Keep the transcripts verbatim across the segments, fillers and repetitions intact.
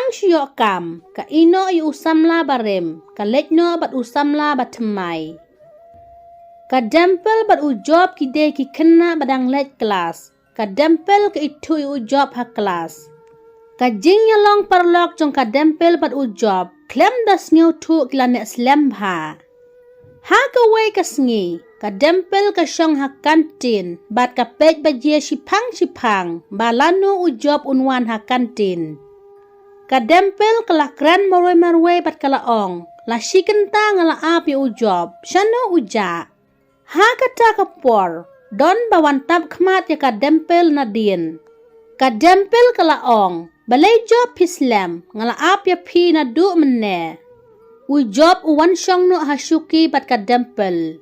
Shu ïoh kam, ka ïehnoh ïa u samla barim, ka leit noh bad u samla bathymmai. Ka Dimples bad u Job ki dei ki khynnah ba dang leit klas. Ka Dimples ka ithuh ïa u Job ha klas. Ka jingïalong paralok jong ka Dimples bad u Job khlem da sngewthuh ki la neh slem bha. Ha kawei ka sngi, ka Dimples ka shong ha kantin bad ka peit baje shiphang shiphang ba lano u Job un wan ha kantin. Ka Dimples ka la kren marwei marwei bad ka la ong, la shi kynta nga la ap ïa u Job, shano u jah? Ha kata ka por, don ba wan tap khmat ïa ka Dimples nadien. Ka Dimples ka la ong, balei Job phi slem, nga la ap ïa phi naduh mynne. U Job u wan shong noh ha shuki bad ka Dimples.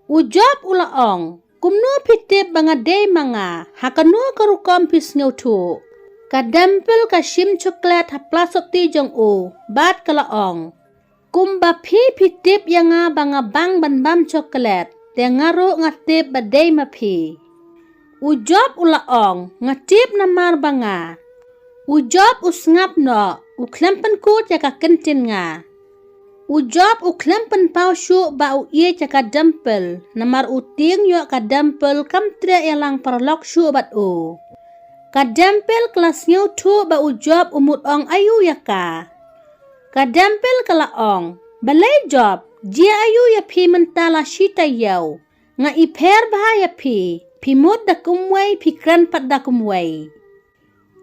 U Job u la ong, kumno phi tip ba nga dei ma nga, ha kano ka rukom phi sngewthuh? Ka Dimples ka shim chocolate ha plasopti jong u, bad ka la ong, kumba phi phi tip ïa nga ba nga bang ban bam chocolate, te nga ruh nga tip ba dei ma phi. U Job u la ong, nga tip namar ba nga. U Job u sngap noh, u khlem pynkut ïa ka ktien nga. U Job u khlem pynpaw shuh ba u ïeit ïa ka Dimples, namar u tieng ïoh ka Dimples kam treh ïalang paralok shuh bad u. Ka Dimples ka la sngewthuh ba u Job u mut ong aïu ïa ka. Ka Dimples ka la ong, balei Job, jia aïu ïa phi mynta la shi taïew? Nga ipher bha ïa phi, phi mut da kumwei, phi kren pat da kumwei.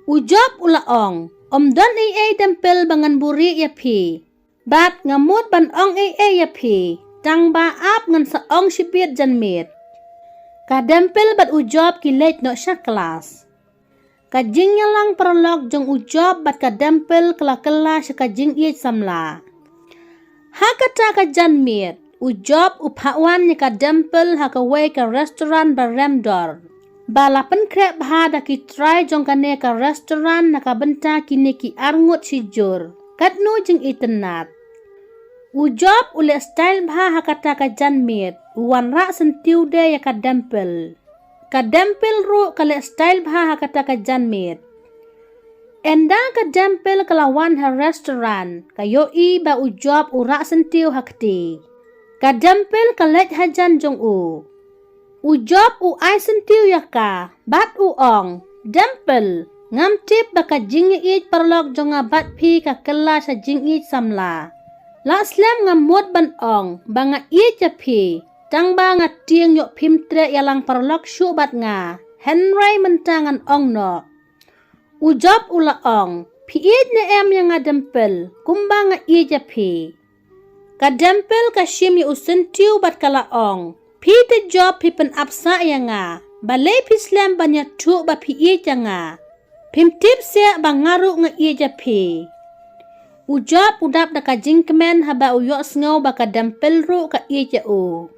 U Job u la ong, ym don ei ei Dimples ba ngan buhrieh ïa phi. Bad nga mut ban ong ei ei ïa phi, tang ba ap ngan sa ong shibit janmiet. Ka Dimples bad u Job ki leit noh sha klas. Ka jingïalang paralok jong u Job bad ka Dimples ka la kylla sha ka jingïeit samla. Ha kata ka janmiet, u Job u phah wan ïa ka Dimples ha kawei ka restaurant ba rem dor. Ba la pynkhreh bha da ki trai jong kane ka restaurant na ka bynta kine ki arngut shijur. Katno jingitynnad. U Job u leh style bha ha kata ka janmiet, u wanrah syntiew de ïa ka Dimples. Ka Dimples ruh ka leh style bha ha kata ka janmiet. Ynda ka Dimples ka la wan ha restaurant, ka ïohi ba u Job u rah syntiew ha kti. Ka Dimples ka leit hajan jong u. U Job u ai syntiew ïa ka, bad u ong, Dimples, ngam tip ba ka jingïeit paralok jong nga bad phi ka kylla sha jingïeit samla. La slem nga mut ban ong ba nga ïeit ïa phi, tang ba nga tieng ïoh phim treh ïalang paralok shuh bad nga, hynrei mynta ngan ong noh. U Job u la ong, phi ïeit ne em ïa nga Dimples, kumba nga ïeit ïa phi? Ka Dimples ka shim ïa u syntiew bad ka la ong, phi te Job phi pynap sah ïa nga, balei phi slem ban ïathuh ba phi ïeit ïa nga? Phim tip seh ba nga ruh nga ïeit ïa phi. U Job u dap da ka jingkmen haba u ïohsngew ba ka Dimples ruh ka ïeit ïa u.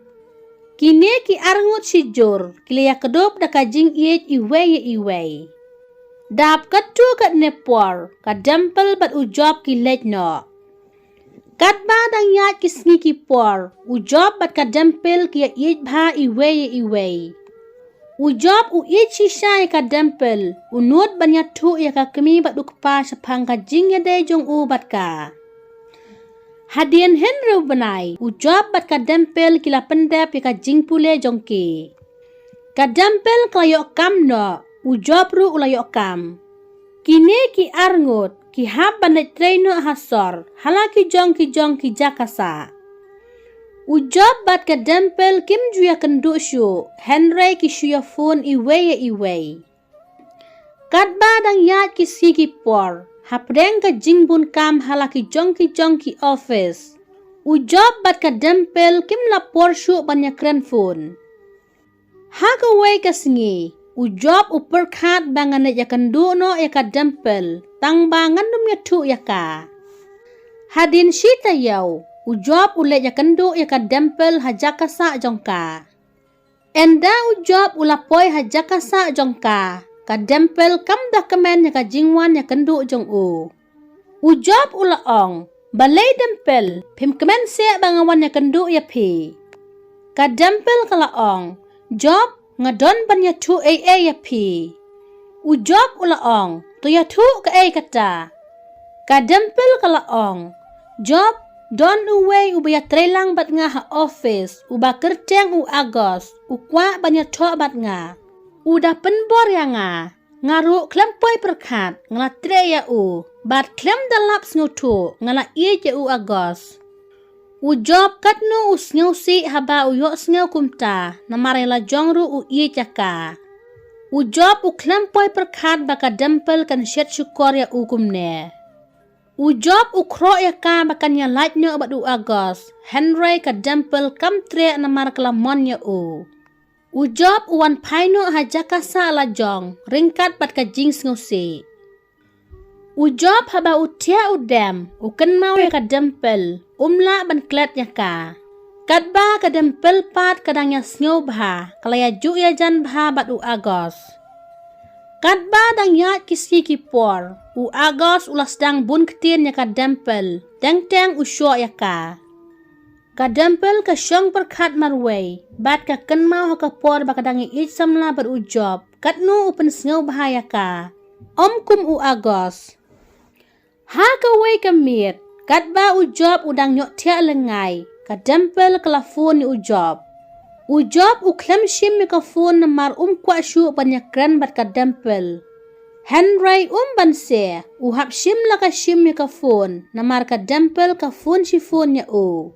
Kine ki arngut shijur ki la ïakdup da ka jingïeit iwei ïa iwei. Dap katto katne por, ka Dimples bad u Job ki leit noh. Katba dang ïaid ki sngi ki por, u Job bad ka Dimples ki ïa ïeit bha iwei ïa iwei. U Job u ïeit shisha ïa ka Dimples, u nud ban ïathuh ïa ka kmie bad u kpa shaphang ka jingïadei jong u bad ka. Hadien hynriew bnai, u Job bad ka Dimples ki la pyndep ïa ka jingpule jong ki. Ka Dimples ka la ïoh kam noh, u Job ruh u la ïoh kam. Kine ki arngut, ki hap ban leit trei noh ha sor, ha la ki jong ki jong ki jaka sah. U Job bad ka Dimples kim ju ïakynduh shuh, hynrei ki shu ïa phone iwei ïa iwei. Katba dang ïaid ki sngi ki por, hapdeng ka jingbun kam ha la ki jong ki jong ki office. U Job bad ka Dimples kim la por shuh ban ïakren phone. Ha kawei ka sngi, u Job u pyrkhat ba ngan leit ïakynduh noh ïa ka Dimples, tang ba ngan ym ïathuh ïa ka. Hadien shi taïew, u Job u leit ïakynduh ïa ka Dimples ha jaka sah jong ka. Ynda u Job u la poi ha jaka sah jong ka, ka Dimples kam da kmen ïa ka jingwan ïakynduh jong u. U Job u la ong, balei Dimples, phim kmen seh ba nga wan ïakynduh ïa phi? Ka Dimples ka la ong, Job, nga don ban ïathuh ei ei ïa phi. U Job u la ong, to ïathuh kaei kata? Ka Dimpel ka la ong, "Job, don uwei uba ïatreilang bad nga ha office, uba kyrteng u Agos, u kwah ban ïathoh bad nga. U da pynbor ïa nga. Nga ruh khlem poi pyrkhat, nga la treh ïa u. Bad khlem da lap sngewthuh, nga la ïeit ïa u Agos." U Job katno u sngewsih haba u ïohsngew kumta, namar ïa la jong ruh u ïeit ïa ka. U Job u khlem poi pyrkhat ba ka Dimpel kan shet shukor ïa u kumne. U Job u khroh ïa ka ba kan ïalait noh bad u Agos, hynrei ka Dimpel kam treh namar ka la mon ïa u. U Job u wan phai noh ha jaka sah la jong, ryngkat bad ka jingsngewsih. U Job haba u thiah u dem, u kynmaw ïa ka Dimpel, um lah ban klet ïa ka. Katba ka Dimpel pat ka dang ïasngewbha, ka la ïajuh ïajan bha bad u Agos. Katba dang ïaid ki sngi ki por, u Agos u la sdang bun ktien ïa ka Dimpel, teng teng u shoh ïa ka. Ka Dimpel ka shong pyrkhat marwei, bad ka kynmaw ha ka por ba ka dang ïaieit samla bad u Job, katno u pynsngewbha ïa ka. Ym kum u Agos. Ha kawei ka miet, katba u Job u dang ïohthiah lyngngai, ka Dimpel ka la phone ïa u Job. U Job u khlem shim ïa ka phone namar um kwah shuh ban ïakren bad ka Dimpel. Hynrei um banse, u hap shim la ka shim ïa ka phone, namar ka Dimpel ka phone shi phone ïa u.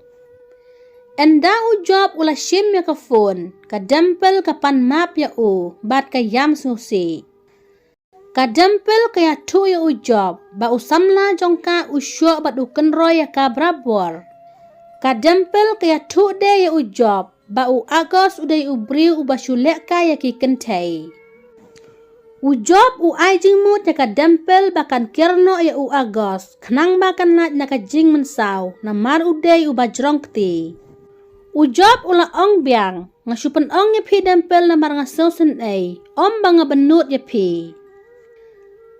Ynda u Job u la shim ïa ka phone, ka Dimpel ka pan map ïa u, bad ka ïam sngewsih. Ka Dimpel ka ïathuh ïa u Job, ba u samla jong ka u shoh bad u kynroi ïa ka barabor. Ka Dimpel ka ïathuh de ïa u Job, ba u Agos u dei u briew uba shu leh kai ïa ki kynthei. U Job u ai jingmut ïa ka Dimpel ba kan kiar noh ïa u Agos, khnang ba kan lait na ka jingmynsaw, namar u dei uba jrong kti. U Job u la ong biang, "Nga shu pynong ïa phi Dimpel namar nga sngewsynei, ym ba nga bynnud ïa phi."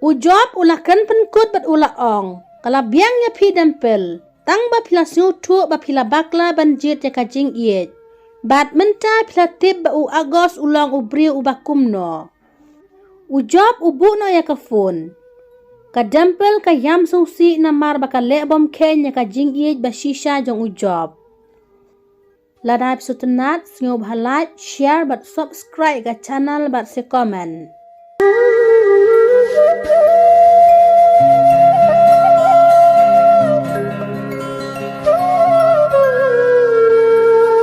U Job u la kren pynkut bad u la ong, "Ka la biang ïa phi Dimpel, tang ba phi la sngewthuh ba phi la bakla ban jied ïa ka jingïeit. Bad mynta phi la tip ba u Agos u long u briew uba kumno." U Job u buh noh ïa ka phone. Ka Dimpel ka ïam sngewsih namar ba ka leh bymkheiñ ïa ka jingïeit ba shisha jong u Job. Lada phi sngewtynnat, sngewbha like, share bad subscribe ka channel bad sa comment.